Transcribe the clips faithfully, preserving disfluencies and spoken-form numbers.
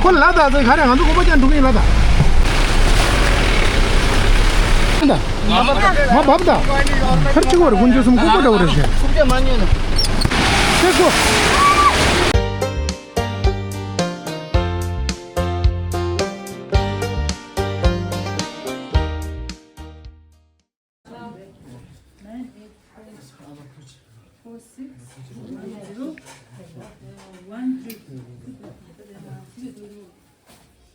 ཁོ་ལ་ད་ཚེ་ག་རེ་ང་ཚོ་ཀོ་པ་ཅན་འགྲོ་གི་ཡིན་ལ་ད། ད། ང་བབ་ད། ཁར་ཅི་གོ་རེ་ཀུན་ཅོ་སུམ་ཀོ་པ་འདྲ་བོ་རེ་ཞེ། ཁྱེད་ཚོ། Nine eight four six zero one three.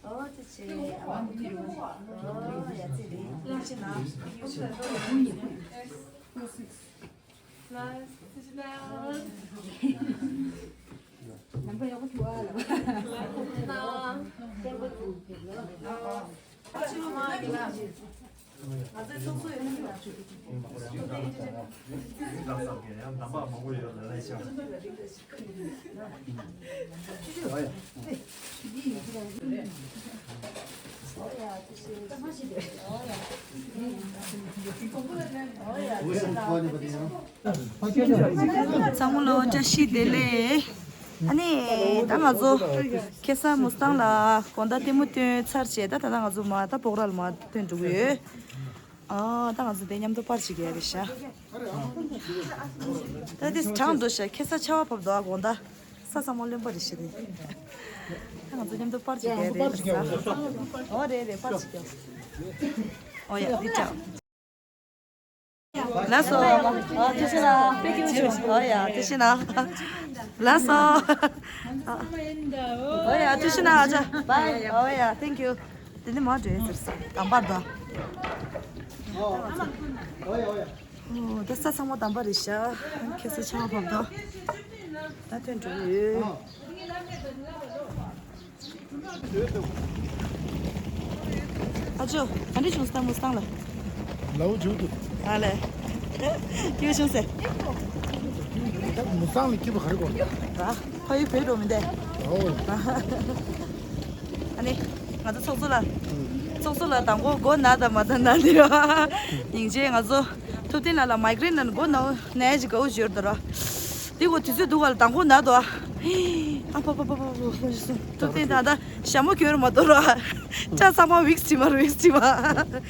Oh, that's it. Oh, yeah, that's it. Four six. ཚང་མ་ལ་བཀྲ་ཤིས་བདེ་ལེགས། ཨ་ནི་ད་ང་ཚོ་ཁ་སང་མུ་སི་ཏང་ལ་དགོང་དག་ལྟད་མོ་སྟོན་ཚར་བྱས། ད་ད་ལྟ་ང་ཚོ་མར་ད་སྤོག་ར་ལ་མར་ཐོན་འགྲོ་གི་ཡོད། ཨ་ད་ང་ཚོ་དེ་མཉམ་དུ་པར་བྱེད་ཀྱི་ཡོད་རེད་ཤག་ད་དེ་གྲང་འགྲོ་ཤག་ཁ་སང་ཆར་པ་བབས་འདུག་ཨ་དགོང་དག་ས་ཚང་མ་རློན་པ་རེད་ཤག་དེ། ད་ང་ཚོ་མཉམ་དུ་པར་བྱེད་ཀྱི་ཡོད་རེད་ཟེར། ཨོ་རེད་རེད། པར་བྱེད་ཀྱི་ཡོད། ཨོ་ཡ་འདི་ཅག་ལགས་སོ། ཨ་ཐུགས་རྗེ་གནང་། དཔེ་སྐྱིད་པོ་བྱུང་། ཨོ་ཡ་ཐུགས་རྗེ་གནང་། ལགས་སོ། ཨོ་ཡ་ཐུགས་རྗེ་གནང་། ཨ་ཅག་བའི། ཨོ་ཡ་thank you། དེ་ནི་མ་འགྲོ་ཟེར་སོང་། དམ་པར་དོ། ཨོ་ད་ས་ཚང་མ་དམ་པར་རེད་ཤག་ཁ་སང་ཆར་པ་བབས་འདུག་ད་ཐོན་འགྲོ་གི་ཡོད། ཨ་ཅོ། ག་འདྲ་བྱུང་སོང་མུ་སི་ཏང་ལ། ལའོ་བྱུང་འདུག་ཨ་ལས། སྐྱིད་པོ་བྱུང་ཟེར། ད་མུ་སི་ཏང་ལ་སྐྱིད་པོ་ག་རེ་དགོས། ར། ཕ་ཡུལ་བོད་འགྲོ་མི་འདས། ཨོ། ཨ་ནི། ང་ཚོ་ཚོགས་གཙོ་ལ། ཚོགས་གཙོ་ལ་དང་པོ་མགོ་ན་དང་མ་ན་ན་ནི་ར། སྙིང་རྗེ། ང་ཚོ་ཐུབ་བསྟན་ལགས་ལ་མའི་གྷི་རེན་ན་མགོ་ན་ན་ཡ་ཅིག་དགའ་བོ་བྱོས་འདུག་ར། དེ་གོ་དུས་ཚོད་འདུག་ག་ལ་དང་པོ་ན་དོ། ཨ་ཕ་ཕ་ཕ་ཕ་ཕ་ཕ་ཐུབ་བསྟན་ད་ད་ཞྭ་མོ་གྱོན་ར་མ་དོ་ར། ཅག་ཚང་མ་ཝིག་སི་བྲིས་མ་ར་ཝིག་སི་བྲིས་མ།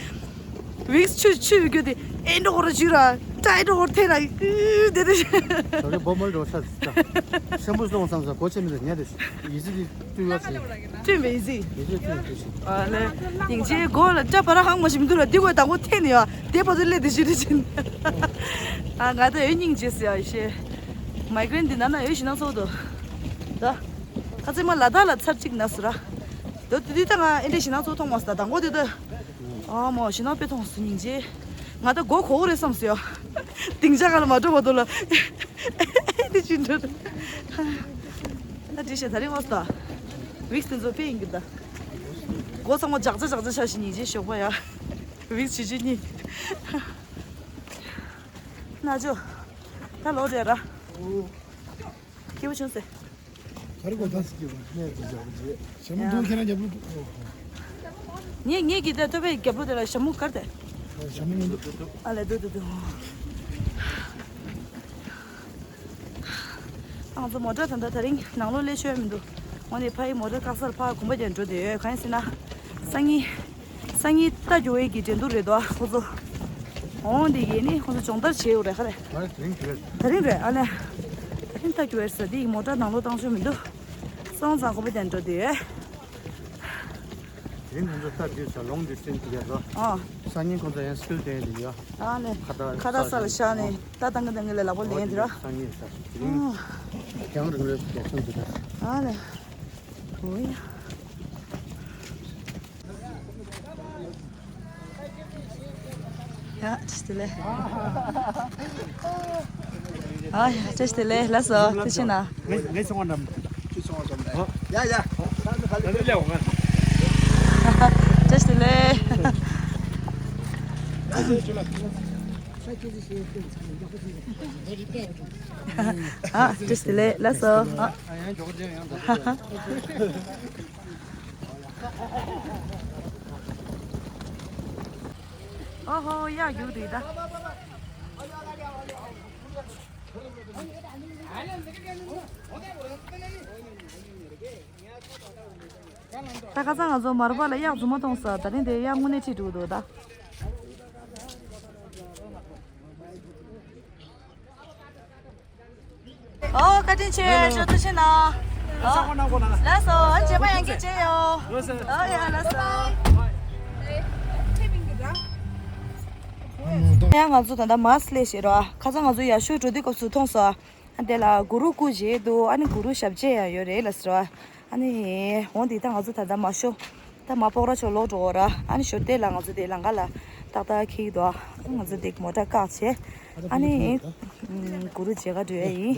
ཝིག་སི་ཆུ་ཆུ་གྱོན་དེ་ཨེ་འགྲོ་གོ་ར་བྱོས་ར། ཅག་ཨེ་འགྲོ་གོ་ར་ཐེ་ར། ཨུ་དེ་དེ། ད་རེ་བོ་མོལ་འགྲོ་ས་ད། ཤམ་བུ་སོང་བསམ་ས་གོ་ཆེ་མི་འདུག་ཉལ་དེ། ཡི་ཟི་དེ་བཏུས་ཡོད་ཟེར། བཏུས་མེད་ཡི་ཟི། ཡི་ཟི་བཏུས་བཏུས་ཤིག་ཨ་ལས། སྙིང་རྗེ། མགོ་ལ་ཅག་བ་ར་ཧང་མ་ཞིམ་འདུག་ར། དེ་གོ་དང་པོ་ཐེ་ནི་ཡ། དེ་བ་ཚོ་ལས་དེ་ཞིག་རེད་ཅིན། ཨ་ང་ད་ཡོད་སྙིང་རྗེ་ཟེར་ཡ་ཤེ། མའི་གྷི་རེན་དེ་ན་ན་ཡོད་ཞིག་ན་ཚོགས་དོ། ད། ཁ་ཚིག་མ་ལ་དྭགས་ལ་ཚར་གཅིག་ན་སུ་ར། ད་དུས་དུས་ད་ང་ཨེ་འདྲས་ཞིག་ན་ཚོགས་མཐོང་མ་སོང་། ད་དང་པོ་དེ་ད། ཨ་མོ་ཞིག་ན་དཔེ་མཐོང་སོང་སྙིང་རྗེ། ང་ད་མགོ་གོ་གོ་རེད་བསམ་སོང་ཡ། སྡིངས་ཆ་ག་ལ་མ་འགྲོ་བ་དོ་ལ། ཨེ་འདྲས་ཅིག་འགྲོ། ད་འདྲི་ཤེས་ད་རིང་ཨོ་སྟ། ཝིག་སི་དེ་ཚོ་དཔེ་ཡིན་གི་ད། མགོ་ཚང་མ་ཇག་ཇག་ཇག་ཇག་ཆགས་ཤིག་སྙིང་རྗེ་ཞོགས་པ་ཡ། ཝིག་སི་བྱེད་བྱེད་གཉིས། ན་ཅོ། ད་ལོག་རེད་ར། སྐྱིད་པོ་བྱུང་ཟེར། ག་རེ་གོ་ད་སྐྱིད་པོ་གནས་དེ་འཇོག་རྗེས། ཞྭ་མོ་འདུག་ཁྱེད་རང་རྒྱབ་ལོགས་འདུག་ངས་ངས་ཀྱི་དེ་ཐོད་པའི་རྒྱབ་ལོགས་དེ་ལ་ཞྭ་མོ་གར་དེ། ཞྭ་མོ་མི་འདུག་ཨ་ལས་འདུག་འདུག་འདུག་ང་ཚོ་མོ་ཊ་ད་ལྟ་དེ་རིང་ནང་ལོགས་སླེབས་ཆོག་མི་འདུག་འོ་ནི་ཕ་ཡི་མོ་ཊ་བཀག་སར་ཕར་གོམ་པ་རྒྱག་འགྲོ་བསྡད་ཡོད། གང་ཡིན་ཟེར་ན། སང་ཉིན། སང་ཉིན་རྟ་རྒྱུག་པའི་གི་འགྲན་བསྡུར་རེད་དོ་ཁོ་ཚོ། འོང་འདི་གི་ནི་ཁོ་ཚོ་སྦྱོང་བརྡར་བྱེད་ཡོད་རེད་ཁ་རེད། ད་རིང་རེད། ད་རིང་རེད་ཨ་ལས། ད་རིང་རྟ་རྒྱུག་པའི་ས་འདི་ཡི་མོ་ཊ་ནང་ལོགས་བཏང་ཆོག་མི་འདུག་སོང་ཙང་གོམ་པ་རྒྱག་འགྲོ་བསྡད་ཡོད། དེ་རིང་ཁོང་ཚོ་རྟ་རྒྱུག་ས་ལོང་ཌི་སི་ཊན་སི་རྒྱག་ག་ཨ། སང་ཉིན་ཁོང་ཚོ་ཡང་སི་ཀིལ་ཊེ་ནིང་ཡོད། ཨ་ལས། ཁ་ད་ཁ་ད་ས་ལ་བཞག་ནས་རྟ་བཏང་གི་བཏང་གི་ལས་ལག་པ་ལེན་དེ་ར། སང་ཉིན་ས་དེ་རིང་ཨ། རྒྱང་རིང་རེད་རྒྱག་སོང་དེ་ར། ཨ་ལས། འོ་ཡ། ཡ། བཀྲ་ཤིས་བདེ་ལེགས། ཨ་ཡ། བཀྲ་ཤིས་བདེ་ལེགས། ལགས་སོ། ཐུགས་རྗེ་གནང་། ངས་ངས་ཚོང་བ་འགྲམ། ཁྱོད་ཚོང་བ་འགྲམ་ལ། ཡ་ཡ། ད་ལྟ་ལས་འོང་ང་། བཀྲ་ཤིས་བདེ་ལེགས། ཨ། བཀྲ་ཤིས་བདེ་ལེགས། ལགས་སོ། ཨ། ཨོ་ཧོ། ཡག་རྒྱུག་འདུག་ད། ད་ཁ་སང་ང་ཚོ་མར་པ་ལ་གཡག་རྫུན་མ་མཐོང་ས། ད་རིང་དེ་གཡག་དངོས་གནས་ཁྲིད་འགྲོ་གི་འདུག་ད། ཨོ། བཀའ་དྲིན་ཆེ། ཞོ་ཐུགས་ཆེ་གནང་། ཨོ། ལགས་སོ། ཨ། རྗེས་མ་ཡང་བསྐྱར་མཇལ་ཡོང་། ཨོ་ཡ། ལགས་སོ། ཡང་ང་ཚོ་ད་ལྟ་མར་པ་སླེབས་ཤག་ར། ཁ་སང་ང་ཚོ་ཡར་ཞོ་འགྲོ་དུས་སྐབས་སུ་མཐོང་སོང་། ཨ། དེ་ལ་གུ་རུ་སྐུ་མཇལ་འདུག་ཨ་ནི་གུ་རུ་ཞབས་རྗེས་ཡང་ཡོད་རེད་ལགས་སོ། ཨ་ནི་འོ་འདི་ད་ང་ཚོ་ད་ལྟ་མར་ཞོ། ད་མར་པ་སྤོག་ར་ཕྱོགས་ལོག་འགྲོ་གི་ར། ཨ་ནི་ཞོར་དེ་ལ་ང་ཚོ་དེ་ལམ་ཁ་ལ་ཏག་ཏག་འཁྱེར་གྱི་འདུག་ཨ་ནི་ང་ཚོ་དེ་མོ་ཊ་བཀག་བྱས། ཨ་ནི་གུ་རུ་མཇལ་ག་འགྲོ་ཡ་ཡིན།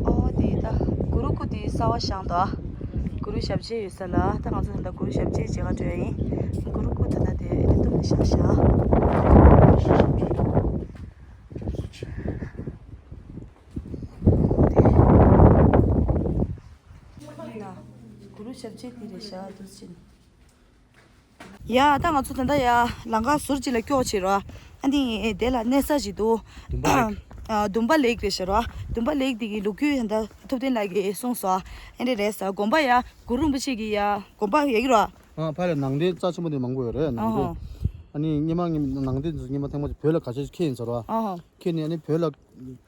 ཨོ་དེ་ད་གུ་རུ་སྐུ་དེ་གསར་པ་བཞེངས་འདུག་གུ་རུ་ཞབས་རྗེས་ཡོད་ས་ལ། ད་ང་ཚོ་ད་ལྟ་གུ་རུ་ཞབས་རྗེས་མཇལ་ག་འགྲོ་ཡ་ཡིན། གུ་རུ་སྐུ་ད་ལྟ་དེ་ཨེ་འདི་སྟོང་ནས་བཞག་བཞག་གུ་རུ་ཞབས་རྗེས་དེ་རེད་ཤག་འདུག་ཅིང་། ཡ། ད་ང་ཚོ་ད་ལྟ་ཡ་ལམ་ཁ་ཟུར་གཅིག་ལ་སྐྱོད་བྱས་ར། ཨ་ནི་དེ་ལ་གནས་ས་ཞིག་འདུག་ལྡུམ་པ་ལེག་ཨ། ལྡུམ་པ་ལེག་རེད་ཤག་ར། ལྡུམ་པ་ལེག་དེ་གི་ལོ་རྒྱུས་ད་ལྟ་ཐུབ་བསྟན་ལགས་ཀྱིས་གསུངས་སོང་། ཨ་འདྲ་རེད་ས། དགོན་པ་ཡ་གུ་རུ་རིན་པོ་ཆེ་གི་ཡ་དགོན་པ་ཡ་གི་ར། ཨ། ཕ་ལ་ནང་རྟེན་རྩ་ཆེན་པོ་དེ་མང་པོ་ཡོད་རེད་ནང་རྟེན། ཨ་ནི་སྔོན་མ་ནང་རྟེན་དེ་ཚོ་སྔོན་མ་ཐེངས་མ་ཅིག་བོད་ལ་ག་ཚོད་ཁྱེར་ཡིན་ཟེར་བ། ཨ་ཧོ། ཁྱེར་ནས་ཨ་ནི་བོད་ལ་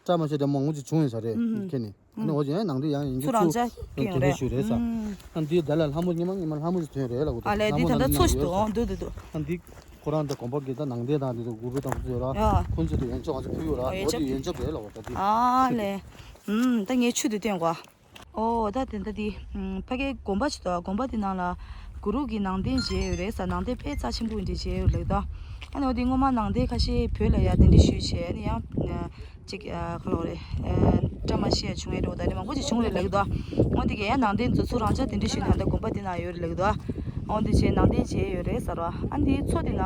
བཀྲ་མ་ཤིས་དེ་མང་པོ་ཅིག་བྱུང་ཡོད་ས་རེད། ཨུ་ཧུ། ཁྱེར་ནས་ཨ་ནི་ཨུ་ཧུ། འོ་ཅེ་ནང་དུ་ཡང་ཡིན་གྱི་ཚུར་རང་ཅག་སྐྱོན་ཡོད་རེད། ཨུ། ཨ་འདི་ད་ལ་ལྷ་མོ་སྔོན་མ་སྔོན་མ་ལྷ་མོ་ཞིག་ཐོན་རེད་ལབ་གོ། ཨ་ལས་འདི་ད་ལྟ་མཚོ་ཞིག་འདུག་འདུག་འདུག་འདུག་ཨ་འདི་ཁོ་རང་ད་དགོན་པ་གི་ད་ནང་རྟེན་དང་འདི་ཚོ་གུ་རུ་དང་ཚོ་ཡོད་ར། ཨ། ཁོ་ཚོ་དེ་ཡོན་ཆབ་ང་ཚོ་ཕུལ་ཡོད་ར། འོ་འདི་ཡོན་ཆབ་རེད་ལབ་གོ་ད་འདི། ཨ་ལས། ཨུམ། ད་ངས་ཆུ་དེ་སྟོན་གོ། ཨོ། ད་དེ་ད་དེ། ཨུམ། ཕ་གའི་དགོན་པ་ཞིག་འདུག་དགོན་པ་དེ་ནང་ལ་གུ་རུ་གི་ནང་རྟེན་མཇལ་ཡོད་རེད་ས། ནང་རྟེན་དཔེ་རྩ་ཆེན་པོ་འདི་མཇལ་ཡོད་ལབ་ད། ཨ་ནི་འོ་དེ་སྔོན་མ་ནང་རྟེན་ཁ་ཤས་བོད་ལ་ཡ་གདན་འདྲེན་ཞུས་བྱས་ཨ་ནི་ཡང་། ཅིག་ཨ་ག་ལབ་རེད། ཨ་བཀྲ་མ་ཤིས་ཡ་བྱུང་ཡོད་འགྲོ། ད་ནི་མང་པོ་ཅིག་བྱུང་རེད་ལབ་ཀྱི་འདུག་འོ་དེ་གས་ཡ་ནང་རྟེན་ཚོ་ཚུར་རང་ཅག་གདན་འདྲེན་ཞུས་ནས་ད་ལྟ་དགོན་པ་དེ་ན་ཡོད་རེད་ལབ་ཀྱི་འདུག་འོ་དེ་བྱས་ནང་རྟེན་མཇལ་ཡོད་རེད་ཟེར་བ། ཨ་ནི་དེའི་མཚོ་དེ་ན།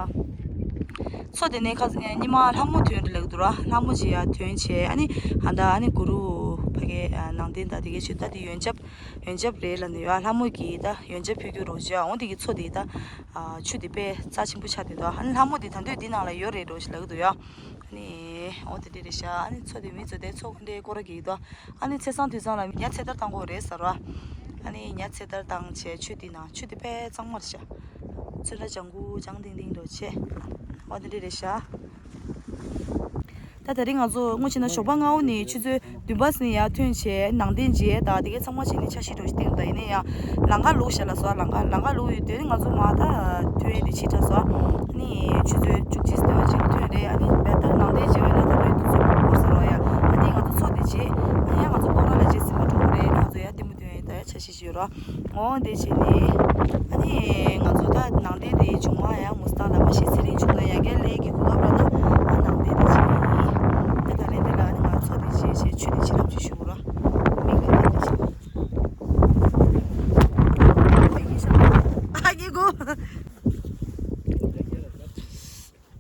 མཚོ་དེ་ནས་ཁ་སང་ཉི་མ་ལྷ་མོ་ཐོན་རེད་ལབ་ཀྱི་འདུག་ར། ལྷ་མོ་ཅིག་ཡ་ཐོན་བྱས་ཨ་ནི་ཨ་ད་ཨ་ནི་གུ་རུ་ཕ་གའི་ནང་རྟེན་ད་དེ་གས་ཞིག་ད་དེ་ཡོན་ཆབ། ཡོན་ཆབ་རེད་ལབ་ནས་ཡ་ལྷ་མོ་གིས་ད་ཡོན་ཆབ་ཕུལ་རྒྱུ་རོགས་བྱས། འོ་དེ་གི་མཚོ་དེ་ད་ཆུ་དེ་དཔེ་རྩ་ཆེན་པོ་ཆགས་བསྡད་འདུག་ཨ་ནི་ལྷ་མོ་དེ་ད་དུང་དེ་ནང་ལ་ཡོད་རེད་འགྲོ་ཞིག་ལབ་ཀྱི་འདུག་ཡ། ཨ་ནི་འོ་དེ་འདྲ་རེད་ཤག་ཨ་ནི་མཚོ་དེ་མི་ཚོ་དེ་མཚོ་དེ་སྐོར་ར་གི་འདུག་ཨ་ནི་ཚེས་བཟང་དུས་བཟང་ལ་ཉ་ཚེ་ཐར་བཏང་དགོས་རེད་ཟེར་བ། ཨ་ནི་ཉ་ཚེ་ཐར་བཏང་བྱས་ཆུ་དེ་ནང་ཆུ་དེ་དཔེ་གཙང་མ་རེད་ཤག་ཚོན་ཁྲ་ལྗང་གུ་ལྗང་ཏིང་ཏིང་འདྲ་བྱས། འོ་དེ་འདྲ་རེད་ཤག་ད་དེ་རིང་ང་ཚོ་སྔོན་ཆད་ན་ཞོགས་པ་སྔ་པོ་ནས་ཆུ་ཚོད་བདུན་པ་ཙམ་ཡར་ཐོན་བྱས་ནང་རྟེན་མཇལ་ད་དེ་གའི་ཚང་མ་བྱས་ནས་འཆར་གཞི་འདྲ་ཞིག་བཏིང་ད་ཡིན་ན་ཡང་ལམ་ཁ་ལུག་ཤ་ལ་སོགས་ལམ་ཁ་ལམ་ཁ་ལུག་ཡོད་དུས་ང་ཚོ་མ་ད་ཐོན་ཡས་དེ་ཕྱི་དྲགས་སོ། ནི་ཆུ་ཚོད་བཅུ་གཅིག་ཙམ་ཅིག་ཐོན་རེད། ཨ་ནི་བལ་ཏར་ནང་རྟེན་མཇལ་བའི་ལ་ད་ལོའི་དུས་ཚོད་མང་པོ་འགོར་ས་རོ་ཡ། ཨ་ནི་ང་ཚོ་ཚོགས་དེ་རྗེས་ཨ་ཡ་ང་ཚོ་སྤོག་ར་ལ་རྗེས་ཟིན་པ་འགྲོ་གི་རེད། ང་ཚོ་ཡ་ལྟད་མོ་སྟོན་ཡས་ད་ཡ་འཆར་གཞི་ཞིག་ཡོད་རོ། འོ་དེ་བྱས་ནས་ཨ་ནི་ང་ཚོ་ད་ནང་རྟེན་དེ་བྱུང་མ་ཡ་ངོ་སྟག་ལ་མ་ཤེས་ཚེ་རིང་བྱུང་ན་ཡ་གའི་ལས་ཀྱི་གོ་སྐབས་ར་ད་ཨ་ནང་རྟེན་དེ་བྱས་ནས་ད་ད་ལན་དེ་ལ་ཨ་ནི་ང་ཚོ་དེ་བྱས་བྱས་ཆུ་དེ་བྱས་རབས་ཅིག་ཞུ་ར། མིག་ལ་དེ་བྱས་ཨ་ཡེ་གོ།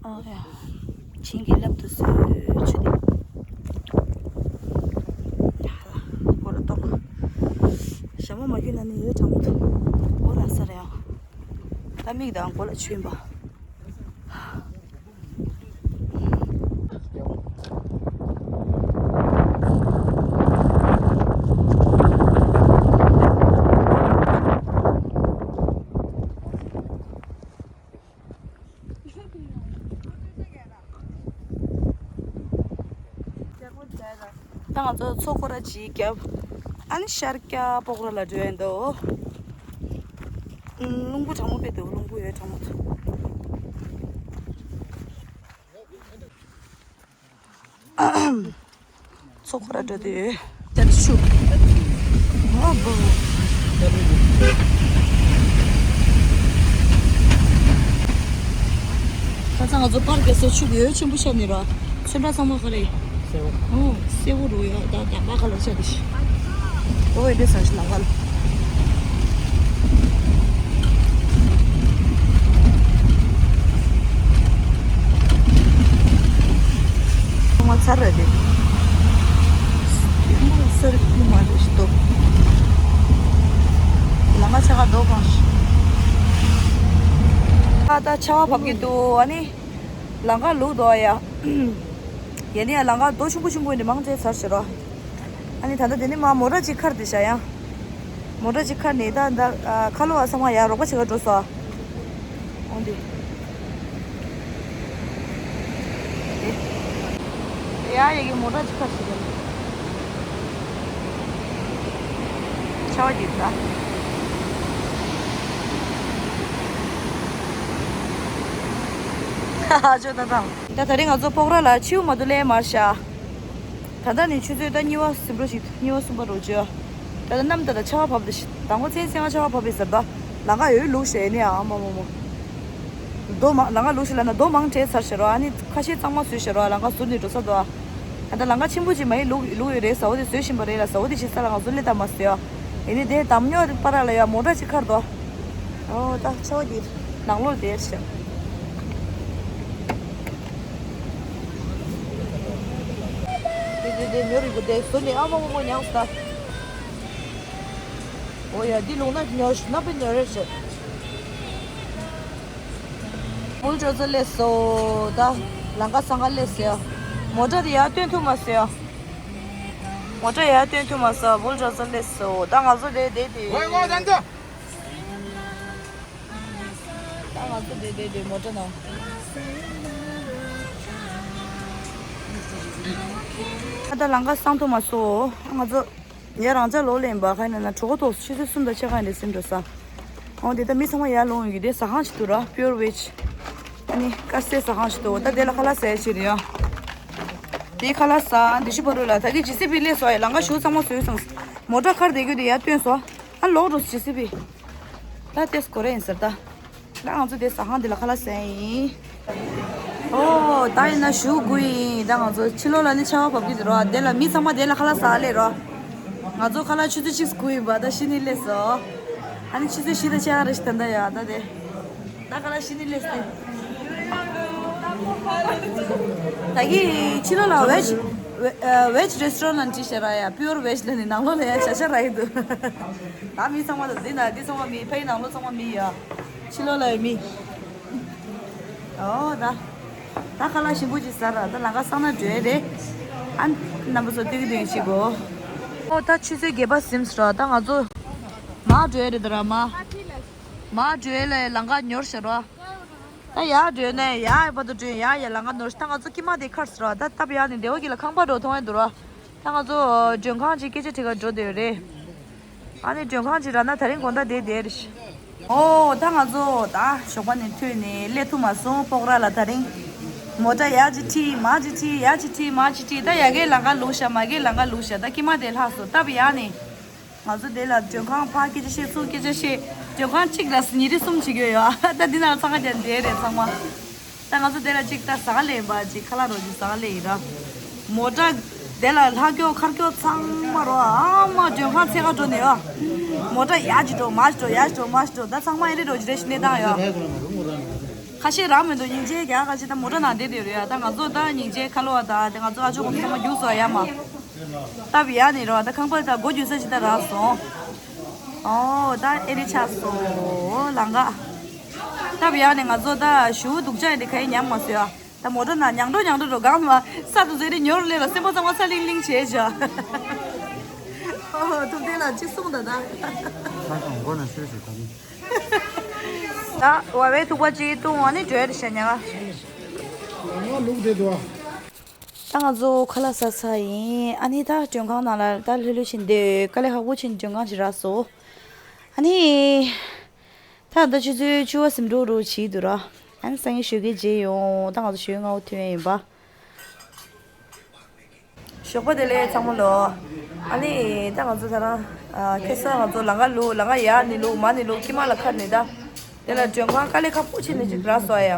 ཨ་ཡ། བྱིན་གྱིས་བརླབ་ཏུ་གསོལ་ཆུ་འདི། ཡ་ལ། སྒོ་ལ་གཏོགས། ཞྭ་མོ་མ་གྱོན་ན་ནི་ཡོད་གྲང་མོ་འདུག་སྒོ་ལ་ས་རེད་ཨང་། ད་མིག་དང་སྒོ་ལ་ཆུ་ཡིན་པ། ད་ང་ཚོ་མཚོ་སྐོར་ར་ཅིག་བརྒྱབ། ཨ་ནི་ཤར་རྒྱག་སྤོག་ར་ལ་འགྲོ་ཡ་འདུག་རླུང་བུ་གྲང་མོ་དཔེ་འདུག་རླུང་བུ་ཡོད་གྲང་མོ་འདུག་མཚོ་ཁོ་ར་འགྲོ་དུས་ད་ཆུ། ཨ་བོ། ཁ་སང་ང་ཚོ་པར་ག་སོ་ཆུ་གཡོ་ཆེན་པོ་ཤར་ནས་ར། ཚོན་ཁྲ་ཚང་མ་ག་རེ། སེར་པོ། ཨོ་སེར་པོ་རུ་ཡ་ད་ད་པ་ག་ལ་ཆ་དེ་ཤི། ཨོ་ཡ་དེ་ས་ཤི་ལ་ག་ལ། ཚང་མ་ཚར་རེད་དེ། སེར་པོ་མ་རེད་ཤི་ཏོ། ལ་མ་ཆ་ག་དོ་གང་ཤི། ད་ད་ཆ་བ་བབ་ཀྱི་འདུག་ཨ་ནི། ལམ་ཁ་ལུག་འདུག་ཡ། ཡ་ནི་ཡ་ལམ་ཁ་རྡོ་ཆུང་ཀུ་ཆུང་ཀུ་འདི་མང་ཆེ་ཚར་ཤི་རོ། ཨ་ནི་ད་ལྟ་དེ་ནི་མ་མོ་ར་ཅིག་ཁར་དེ་བཞག་ཡ། མོ་ཊ་ཅིག་ཁར་ནས་ད་ད་ཨ་ཁ་ལོ་བ་ཚང་མ་ཡར་རོགས་པ་བྱེད་ག་འགྲོ་སོང་། འོང་དེ། ཡ་ཡ་གི་མོ་ཊ་ཅིག་ཁར་ཞིག་ག་ཆར་པ་གྱིས་ད། ཧ་ཧ་ཅོ་ད་དང་། ད་ད་རིང་ང་ཚོ་སྤོག་ར་ལ་ཆིའུ་མ་དུ་ལེ་མར་ཤ། ད་ལྟ་ནི་ཆུ་ཚོད་ད་གཉིས་པ་ཟིན་འགྲོ་ཞིག་གཉིས་པ་གསུམ་པ་རོ་བཅོ། ད་ལྟ་གནམ་ད་ལྟ་ཆར་པ་བབས་ཏེ་ཤི་དང་པོ་ཚན་ཚན་ང་ཆར་པ་བབས་པའི་ཟེར་ད། ལང་ཀ་ཡོད་ལུག་ཤེས་ནི་ཨ་མ་མ་མ། རྡོ་མང་ལང་ཀ་ལུག་ཤེས་ལ་ན་རྡོ་མང་བྲེས་ཚར་ཤེས་རོ། ཨ་ནི་ཁ་ཤས་གཙང་མ་བཟོས་ཤེས་རོ། ལང་ཀ་ཟུར་ནས་འགྲོ་ས་དོ། ད་ལྟ་ལང་ཀ་ཆེན་པོ་ཅིག་མ་ཡིན་ལུག་ལུག་ཡོད་རེད་ཟ་འོ་དེ་བཟོས་བཞིན་པ་རེད་ལ་ཟ་འོ་དེ་ཞིག་ས་ལ་ང་ཚོ་སླེབས་ད་མ་ཟེར་ཨ། ཡིན་ནི་དེ་དམ་ཉོ་པ་ར་ལ་ཡ་མོ་ཊ་ཅིག་ཁར་དོ། ཨོ་ད་ཆར་པ་འདི་ནང་ལོགས་དེར་ཤག་དེ་དེ་དེ་ཉོ་རིགས་པོ་དེ་བཟོ་ནི་ཨ་མ་མ་མ་ཉག་ས། ཨོ་ཡ་འདི་ལུང་ན་ཉོ་ཤི་ན་པའི་ཉོ་རེད་ཤག་བུལ་ཌོ་ཛར་སླེབས་སོ། ད་ལང་ཀ་སང་ག་སླེབས་སོ། མོ་ཊ་དེ་ཡར་བཏོན་ཐུབ་མ་སོང་། མོ་ཊ་ཡར་བཏོན་ཐུབ་མ་སོང་། བུལ་ཌོ་ཛར་སླེབས་སོ། ད་ང་ཚོ་དེ་དེ་དེ། ད་ང་ཚོ་དེ་དེ་དེ་མོ་ཊ་ནང་། ད་ལང་ཀ་སང་ཐུབ་མ་སོང་། ང་ཚོ་ཡ་རང་ཅག་ལོ་ལེན་པ་ཁ་ན་ན་གྲོགས་ཐོག་ཆུ་ཚོད་གསུམ་དང་ཕྱེད་ཀ་ཡིན་དེ་སེམས་འགྲོ་ས། འོ་དེ་ད་མི་ཚང་མ་ཡར་ལོང་ཡོད་ཀྱི་དེ་ཟ་ཁང་ཞིག་འདུག་ར། པིའུར་ཝེཇ། ཨ་ནི་དཀར་ཟས་ཟ་ཁང་ཞིག་འདུག་ད་དེ་ལ་ཁ་ལག་ཟ་ཡ་ཞིག་རེད་ཡ། དེ་ཁ་ལག་ཟ་འདི་ཤི་བ་རུ་ལ་ད་གི་ཇི་སི་པི་སླེབས་སོང་ཡ། ལང་ཀ་ཞུ་ཚང་མ་བཟོས་སོང་། མོ་ཊ་ཁར་བསྡད་རྒྱུ་དེ་ཡར་བཏོན་སོང་། ཨ་ལོག་འགྲོ་ཇི་སི་པི། ད་ཏེས་གོ་རེ་ཡིན་ཟེར་ད། ད་ང་ཚོ་དེ་ཟ་ཁང་འདི་ལ་ཁ་ལག་ཟ་ཡིན། ཨོ་ད་ཡིན་ན་ཞུ་དགོས་ཡིན། ད་ང་ཚོ་ཕྱི་ལོགས་ལ་ནི་ཆར་པ་བབས་ཀྱི་འདུག་རོ། དེ་ལ་མི་ཚང་མ་དེ་ལ་ཁ་ལག་ཟ་སླེབས་རོ། ང་ཚོ་ཁ་ལག་ཆུ་ཚོད་གཅིག་སྒུག་ཡིན་པ་ད་ཤི་ནི་སླེབས་སོ། ཨ་ནི་ཆུ་ཚོད་བཞི་དང་ཕྱེད་ཀ་རེ་ཞིག་ད་ད་ཡ་ད་དེ། ད་ཁ་ལག་ཤི་ནི་སླེབས་སོ། ད་གི་ཕྱི་ལོགས་ལ་ཝེཇ་ཝེ་ཨ་ཝེཇ་རེ་སི་ཊོ་རན་ཊི་ཞེས་ར་ཡ། པིའུར་ཝེཇ་ལ་ནི་ནང་ལོགས་ལ་ཡ་བྱ་བྱ་ར་ཡི་འདུག་ད་མི་ཚང་མ་ད་འདི་ན་འདི་ཚང་མ་མི་ཕའི་ནང་ལོགས་ཚང་མ་མི་ཡ། ཕྱི་ལོགས་ལ་ཡོད་མི། ཨོ་ད། ད་ཁ་ལག་ཞིམ་པོ་ཅིག་ཟ་ར། ད་ལང་ཀ་སང་ན་འགྲོ་ཡ་རེད། ཨ་རྣམ་པ་ཚོ་ལྟོས་ཀྱི་ལྟོས་ཀྱི་བྱེད་དགོས། ཨོ་ད་ཆུ་ཚོད་བརྒྱད་པ་ཟིན་སོང་ར། ད་ང་ཚོ་མར་འགྲོ་ཡ་རེད་ད་ར་མ། མར་འགྲོ་ཡ་ལ་ལང་ཀ་ཉོར་ཤག་ར། ད་ཡར་འགྲོ་ནས་ཡར་ཡ་བར་དུ་འགྲོ་ཡ་ཡ་ལང་ཀ་ཉོར་ཤག་ད་ང་ཚོ་ཀི་མ་དེ་ཁར་སོང་ར། ད་སྟབས་ཡག་ནས་བདེ་བ་གི་ལ་ཁང་པ་འགྲོ་མཐོང་ཡ་འདུག་ར། ད་ང་ཚོ་མགྲོན་ཁང་ཅིག་སྐད་ཆ་དྲི་ག་འགྲོ་བསྡད་ཡོད་རེད། ཨ་ནི་མགྲོན་ཁང་ཅིག་རག་ན་ད་རིང་དགོང་དག་བསྡད་བསྡད་རེད། ཨོ་ད་ང་ཚོ་ད་ཞོགས་པ་ནས་ཐོན་ནས་སླེབས་ཐུབ་མ་སོང་སྤོག་ར་ལ། ད་རིང་མོ་ཊ་ཡར་ཅིག་ཁྲིད་མར་ཅིག་ཁྲིད་ཡར་ཅིག་ཁྲིད་མར་ཅིག་ཁྲིད། ད་ཡ་གིའི་ལང་ཀ་ལུག་ཤག་མ་གིའི་ལང་ཀ་ལུག་ཤག་ད་ཀི་མ་དེ་ལྷག་སོང་སྟབས་ཡག་ནས། ང་ཚོ་དེ་ལ་མགྲོན་ཁང་ཕར་སྐད་ཆ་བཤད་ཚུར་སྐད་ཆ་བཤད། མགྲོན་ཁང་གཅིག་ལ་ཉིན་རེ་གསུམ་བྱེད་ཀྱི་ཡོད་ཡ། ད་འདི་ན་འཚང་ཁ་རྒྱག་བསྡད་རེད་ཚང་མ། ད་ང་ཚོ་དེ་ལ་གཅིག་ད་ཟ་ག་ལེན་པ་གཅིག་ཁ་ལག་རོ་གཅིག་ཟ་ག་ལེན་ཡིན་ར། མོ་ཊ་དེ་ལ་ལྷག་སྐྱོ་ཁར་སྐྱོ་ཚང་མ་རོ་ཨ་མ་མགྲོན་ཁང་འཚོལ་ག་འགྲོ་ནས་ཡོད། མོ་ཊ་ཡར་གཅིག་འགྲོ་མར་གཅིག་འགྲོ་ཡར་གཅིག་འགྲོ་མར་གཅིག་འགྲོ་ད་ཚང་མ་ཨེ་རེད་རོ་གཅིག་རེ་ཞིག་གནས་སྟངས་ཡོད། ཁ་ཤས་རག་མི་འདུག་སྙིང་རྗེ་རྒྱག་ཁ་ཤས་ད་མོ་ཊ་ནང་བསྡད་བསྡད་རེད་ཡ། ད་ང་ཚོ་ད་སྙིང་རྗེ་ཁ་ལོ་བ་ད་དེ་ང་ཚོ་ཨ་ཅོ་ཁོང་ཚང་མ་རྒྱུགས་སོང་ཡ་མ། སྟབས་ཡག་ནས་རོ་ད་ཁང་པ་ད་སྒོ་རྒྱུག་ས་ཅིག་ད་རག་སོང་། ཨོ་ད་ཨེ་རེད་ཆགས་སོང་ལང་ཀ་སྟབས་ཡག་ནས་ང་ཚོ་ད་ཞུ་སྡུག་ཅག་ཡིན་དེ་ག་ཡེ་ཉམས་མ་སོང་ཡ། ད་མོ་ཊ་ནང་ཉང་འགྲོ་ཉང་འགྲོ་འགྲོ་གང་མ་ས་དུ་ཟེར་རེ་ཉོར་ལེ་ལ་སེམས་པ་ཚང་མ་ས་ལིང་ལིང་བྱས་བཞག་ཨོ་ཐུབ་བསྟན་ལ་གཅིག་གསུངས་ད་ད། ད་བ་བའི་ཐུག་པ་གཅིག་བཏུང་བ་ནི་བྲོས་རེ་བྱས་ཉ་ག་ལུག་དེ་དུ་བ། ད་ང་ཚོ་ཁ་ལག་ཟ་ཚར་ཡིན། ཨ་ནི་ད་མགྲོན་ཁང་ནང་ལ་ད་ལྷོད་ལྷོད་ཕྱིན་བསྡད་ཡོད། དཀའ་ལས་ཁག་པོ་ཕྱིན་མགྲོན་ཁང་ཞིག་རག་སོང་། ཨ་ནི་ད་ད་ཆུ་ཚོད་བཅུ་པ་ཟིན་འགྲོ་རོགས་བྱེད་འདུག་ར། ཨ་ནི་སང་ཉིན་ཞོགས་ཀས་མཇལ་ཡོང་། ད་ང་ཚོ་ཞོགས་སྔ་པོ་ཐོན་ཡ་ཡིན་པ། ཞོགས་པ་བདེ་ལེགས་ཚང་མ་ལོ། ཨ་ནི་ད་ང་ཚོ་ད་རང་ཁ་སང་ང་ཚོ་ལང་ཀ་ལུག་ལང་ཀ་ཡར་ནས་ལུག་མར་ནས་ལུག་ཀི་མ་ལ་ཁར་ནས་ད། དེ་ལ་མགྲོན་ཁང་དཀའ་ལས་ཁག་པོ་བྱས་ནས་ཅིག་རག་སོང་ཨ་ཡ།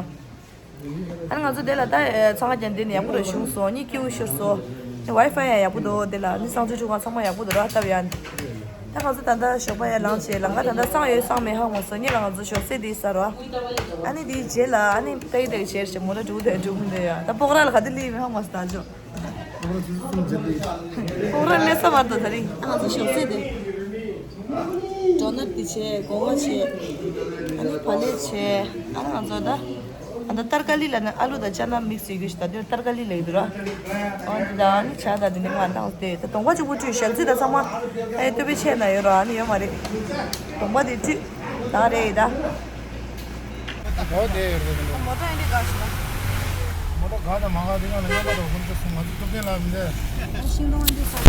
ཨ་ནི་ང་ཚོ་དེ་ལ་ད་འཚང་ཁ་རྒྱག་འདི་ནས་ཡག་པོ་རེད་བྱུང་སོང་། ནི་སྐྱིད་པོ་ཤོར་སོང་། ནི་ཝའི་ཕའི་ཡང་ཡག་པོ་འདུག་དེ་ལ་ནི་གསང་སྤྱོད་ཁྲུང་ཁང་ཚང་མ་ཡག་པོ་འདུག་ར་སྟབས་ཡག་ནི། ད་ང་ཚོ་ད་ལྟ་ཞོགས་པ་ཡར་ལངས་བྱས་ལང་ཀ་ད་ལྟ་སངས་ཡོད་སངས་མེད་ཧ་གོ་མ་སོང་། ཉེ་ལ་ང་ཚོ་ཞོགས་ཟས་འདི་ཟ་རོ། ཨ་ནི་དེའི་རྗེས་ལ་ཨ་ནི་ཏའི་ཏའི་བྱས་བྱས་མོ་ཊ་འགྲོ་དེ་འགྲོ་གི་འདུག་ཡ། ད་སྤོག་ར་ལ་ག་དུས་སླེབས་ཡིན་ཧ་གོ་མ་སོང་ད་ཅོ། ཁོང་རང་སླེབས་ས་བར་དུ་ད་རིང་ང་ཚོ་ཞོགས་ཟས་དེ། ཌོ་ནཊ་དེ་བྱས། སྒོ་ང་བྱས། ཨ་ནི་བག་ལེབ་བྱས། ཨ་ནི་ང་ཚོ་ད་ ད་ལྟ་ཏར་ཀ་ལི་ལ་ནི་ཨ་ལུ་དང་ཅ་ལག་མིག་སི་ཡོད་རྒྱུ་ཞིག་ད་དུང་ཏར་ཀ་ལི་ལ་ཡོད་འདུག་ར། འོ་འདི་ད་ནི་ཇ་དང་འདི་ནི་ང་བཏང་སྟེ་ད་གདོང་པ་གཅིག་པུ་བཀྲུས། ཞལ་རྩི་དང་ཚང་མ་ཨེ་ལྟོ་ཕད་ཆས་ན་ཡོད་ར། ཨ་ནི་ཡོད་མ་རེད། གདོང་པ་དེ་བཀྲུས་ད་རེད་ད། ད་ག་བ་དེ་ཡོད་རེད། མོ་ཊ་ཨེ་འདྲ་ག་ཞིག་ད། མོ་ཊ་ག་དང་མ་ག་དེ་ག་ལ་མཉམ་པ་དང་ཁོང་ཚོ་སོང་ང་ཚོ་ཐུབ་བསྟན་ལ་མི་འདྲ། ཤིང་སྡོང་ཨེ་འདྲ་ས།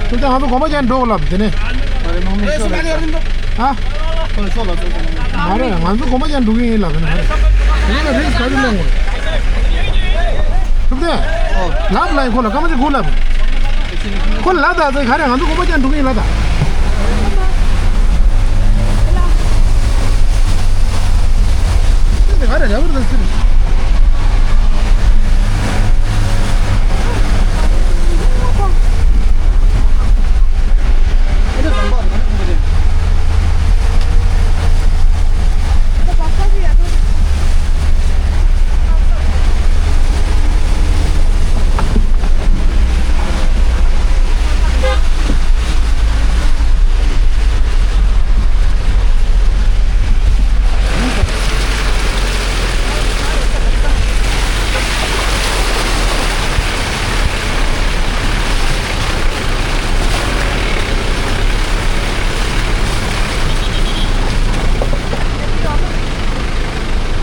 ཁྱོད་ཚོ་ང་ཚོ་གོམ་པ་རྒྱག་འགྲོ་ལབ་དེ་ནས། ཨ། མ་རེད། ང་ཚོ་གོམ་པ་རྒྱག་འགྲོ་གི་ཡིན་ལབ་དེ་ནས། དེ་ནས་རིགས་ག་རེ་གླེང་དགོས། ཐུབ་བསྟན། ལབ་ལབ་ཁོ་ལ་སྐར་མ་གཅིག་སྒུག་ལབ། ཁོ་ལ་ད་ཚེ་ག་རེ་ང་ཚོ་གོམ་པ་རྒྱག་འགྲོ་གི་ཡིན་ལ་ད། དེ་ག་རེ་རེ་བར་དང་ཟེར།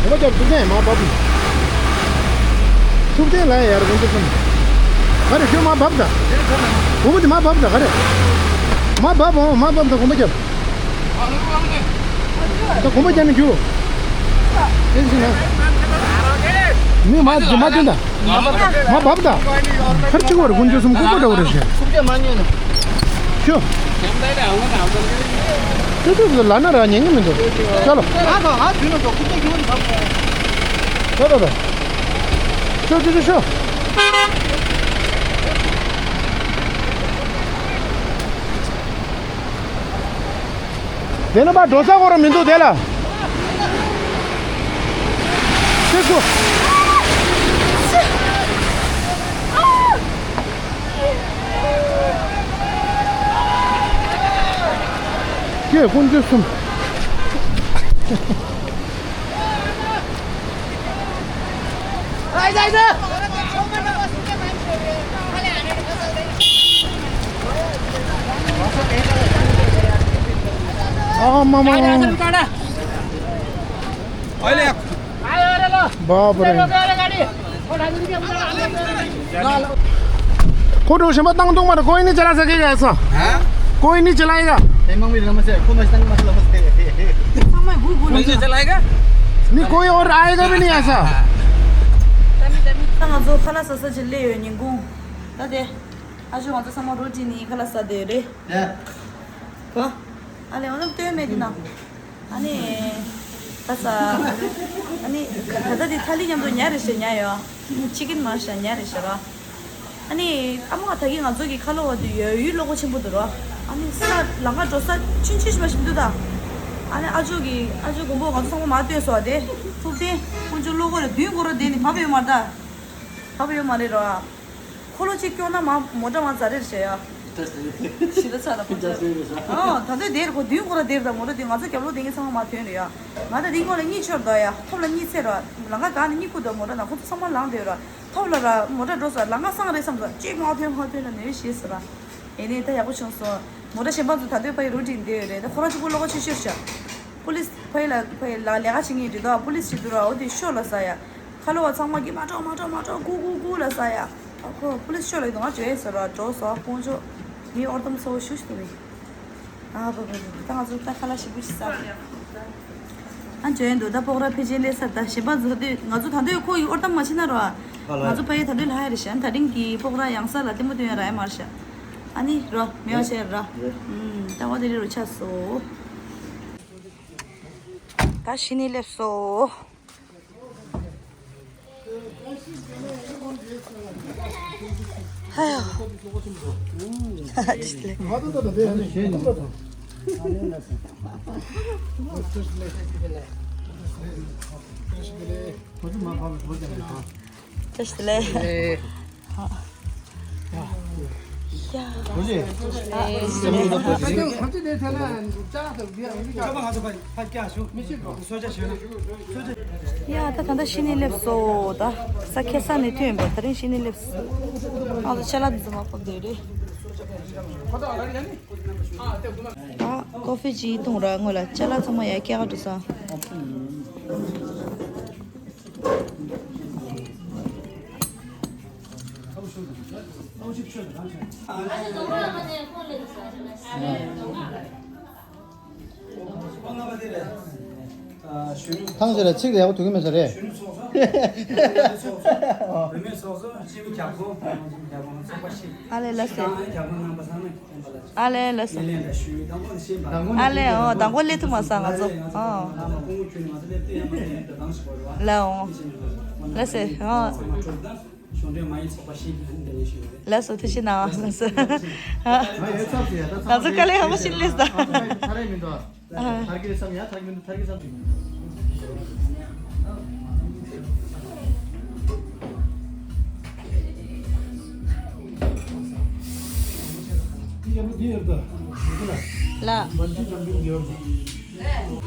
གོམ་པ་རྒྱབ། ཐུབ་བསྟན་མར་བབས། ཐུབ་བསྟན་ལ་ཡར་གོམ་པ་གསུམ། ག་རེ་ཁྱོད་མར་བབས་ད། གོམ་པ་དེ་མར་བབས་ད་ག་རེ། མར་བབས་འོང་། མར་བབས་ད་གོམ་པ་རྒྱབ། ད་གོམ་པ་རྒྱབ་ནས་རྒྱུགས། དེ་ཟིན་ན། མི་མ་མ་བྱུང་ད། མ་བབས་ད། ཁར་ཆུ་བར་དགུན་ཆུ་སུམ་ཀུ་ཀུ་འདྲ་བོ་རེད་ཤག་ཤོ། ཤོ་ཤོ་ལ་ན་ར་ཉན་ཉན་མི་འདུག་ཅོ་ལོ། ད་ད་ད། ཤོ་ཤོ་ཤོ་ཤོ། དེ་ནི་པ་འགྲོ་ས་གོ་ར་མི་འདུག་དེ་ལ། ཤེས་སོ། ཀྱེ་ཀུན་སྤྱོད་གསུམ། ཨ་མ་མ་མ། बाप रे। ཁོ་འགྲོ་བཞིན་པ་བཏང་གཏོང་མ་རེད། कोई नहीं चला सकेगा ऐसा। हाँ? कोई नहीं चलाएगा। कोई नहीं चलाएगा। नहीं, कोई और आएगा भी नहीं ऐसा। ད་ང་ཚོ་ཁ་ལག་ཟ་ས་ཅིག་སླེབས་ཡོད། ཉིན་གུང་ད་དེ་ཨ་ཇོ་ང་ཚོ་ཚང་མ་རོ་ཊི་ནི་ཁ་ལག་ཟ་བསྡད་ཡོད་རེད། གོ། ཨ་ལས་འོ་ན་ལྟོས་མེད་དེ་ན། ཨ་ནི། ད་ས། ཨ་ནི། ད་ལྟ་དེ་ཐ་ལི་མཉམ་དུ་ཉལ་རེ་བཞག་ཉལ་ཡོད། ཅི་ཀིན་མ་བཞག་ཉལ་རེ་བཞག་རོ། ཨ་ནི། ཨ་མ་ད་གིན་ང་ཚོ་གི་ཁ་ལོ་བ་དེ་ཡོད་ཡུལ་བློ་ཁོག་ཆེན་པོ་འདུག་རོ། ཨ་ནི་ས་ལམ་ཁ་འགྲོ་ས་ཆུང་ཆུང་ཞིག་མ་ཞིག་འདུག་ད། ཨ་ནི་ཨ་ཇོ་གི་ཨ་ཇོ་མགོན་པོ་ང་ཚོ་ཚང་མ་མ་ལྟོས་སོ་དེ། ཐུབ་བསྟན། ཀུན་སྤྱོད་བློ་ཁོག་ལ་མདུན་སྐོར་ར་དེ་ནི་བབ་ཡོད་མ་རེད་ད། བབ་ཡོད་མ་རེད་རོ། འཁོར་ལོ་གཅིག་སྐྱོང་ན་མ་མོ་ཊ་མ་རྫ་རེར་བྱས་ཡ། ཤི་ད་ཚ་ལ་ཁོ་ཚོ། ཨ་ད་ལྟ་དེར་ཁོ་བདུན་ཁོ་ར་དེར་ད་མོ་ཊ་དེ་ང་ཚོ་རྒྱབ་ལོགས་དེ་གི་ཚང་མ་མ་ཐོན་རེད་ཡ། ང་ད་དེ་སྔོན་ལ་གཉིད་ཤོར་ད་ཡ། ཐོབ་ལ་གཉིད་ཚེ་ར་ལང་ཀ་ག་ནས་གཉིད་ཁུག་ད་མོ་ཊ་ན་ཁོ་ཚོ་ཚང་མ་ལངས་བསྡད་ར། ཐོབ་ལ་ར་མོ་ཊ་འགྲོ་ས་ལང་ཀ་སང་རེད་བསམ་ས་གཅིག་མ་ཐོན་མ་ཐོན་ལ་ནས་ཤེས་ཟེར་ར། ཨེ་ནས་ད་ཡག་པོ་བྱུང་སོང་། མོ་ཊ་གཞན་པ་ཚོ་ད་དུང་ཕ་ཡི་རུ་ཊིན་དེ་ཡོད་རེད། ད་ཁོ་རང་གཅིག་པུ་ལོག་ཆོས་ཤོར་ཤག་པུ་ལིས་ཕ་ཡི་ལ་ཕ་ཡི་ལ་ལས་ཀ་བྱེད་མཁན་རེད་དོ། པུ་ལིས་ཞིག་འདུག་ར། འོ་དེ་ཤོར་ལ་ཟ་ཡ། ཁ་ལོ་བ་ཚང་མ་གིས་མ་འགྲོ་མ་འགྲོ་མ་འགྲོ་སྒུག་སྒུག་སྒུག་ལ་ཟ་ཡ། ཨ་ཁོ་པུ་ལིས་ཤོར་ལ་ཡོད་དོ། ང་བྱོས་ཟེར་ར་འགྲོ་ཟ་དཀོན་མཆོག་མི་ཨོར་དམ་ཚ་བོ་ཞུ་ཞུ་མི། ཨ་བ་བ་བ་ད་ང་ཚོ་ད་ཁ་ལག་ཞིམ་པོ་ཞིག་ཟ། ཨ་འཇོན་འདུག་ད་སྤོག་ར་ཕལ་ཆེར་སླེབས་ཚར། ད་གཞན་པ་ཚོ་ད་ང་ཚོ་ད་དུང་ཁོ་ཡི་ཨོར་དམ་མ་ཕྱིན་ན་རོ། ང་ཚོ་ཕ་ཡི་ད་དུང་ལྷ་ཡ་རེད་ཤག་ད་རིང་གི་སྤོག་ར་ཡང་ས་ལ་ལྟད་མོ་སྟོན་ཡ་ར་ཡ་མ་རེད་ཤག་ཨ་ནི་རོ་མེ་བ་ཆེ་ར། ཨུམ་ད་བ་དེ་རི་རུ་ཆགས་སོ། ད་ཤི་ནི་སླེབས་སོ། ཧ་ཡ། ཅི་ལེ། ཅི་ལེ། ཡ། ཡ་ད་ད་ལྟ་ཤི་ནི་སླེབས་སོ། ད་ས་ཁེ་ས་ནས་ཐོན་པ་ད་རིང་ཤི་ནི་སླེབས་སོ། ང་ཚོ་ཅ་ལག་འདི་ཚོ་མ་ཕབ་བསྡད་རེད། ཨ་ཀོ་ཧྥི་ཅིག་འཐུང་ར་སྔོན་ལ་ཅ་ལག་ཚང་མ་ཡར་སྐྱེལ་ག་འགྲོ་སོང་། ཐང་ཆད་ལ་ཚིག་དེ་ཡག་པོ་ཐོན་གི་མེད་ས་རེད། ཨ་ལེ་ལ་སེ། ཨ་ལེ་ལ་སེ། ཨ་ལེ་ཨོ་དང་པོ་སླེབས་ཐུབ་མ་སོང་ང་ཚོ་ཨོ། ལ་ཨོ། ལ་སེ་ཨོ། གཞུང་འབྲེལ་མ་ཡིན་ཚོགས་པ་ཞིག་ལ་འདི་ནས་ཞུས་པ་རེད། ལགས་སོ་ཐུགས་རྗེ་གནང་ལགས་སོ། ང་ཡོད་ཚབ་ཟེར་ཡ་ད་ང་ཚོ་དཀའ་ལས་ཁག་པོ་ཞིག་སླེབས་སོང་། ཐག་རིང་མི་འདུག་ཨ། ཐར་གྱི་རེད་བསམ་ཡ་ཐར་གྱི་མི་འདུག་ཐར་གྱི་བསམ་གྱི། འདི་ཡག་པོ་འདི་ཡོད་ད། ལ། མ་འཇིག་ཙམ་འདི་ཡོད་ད།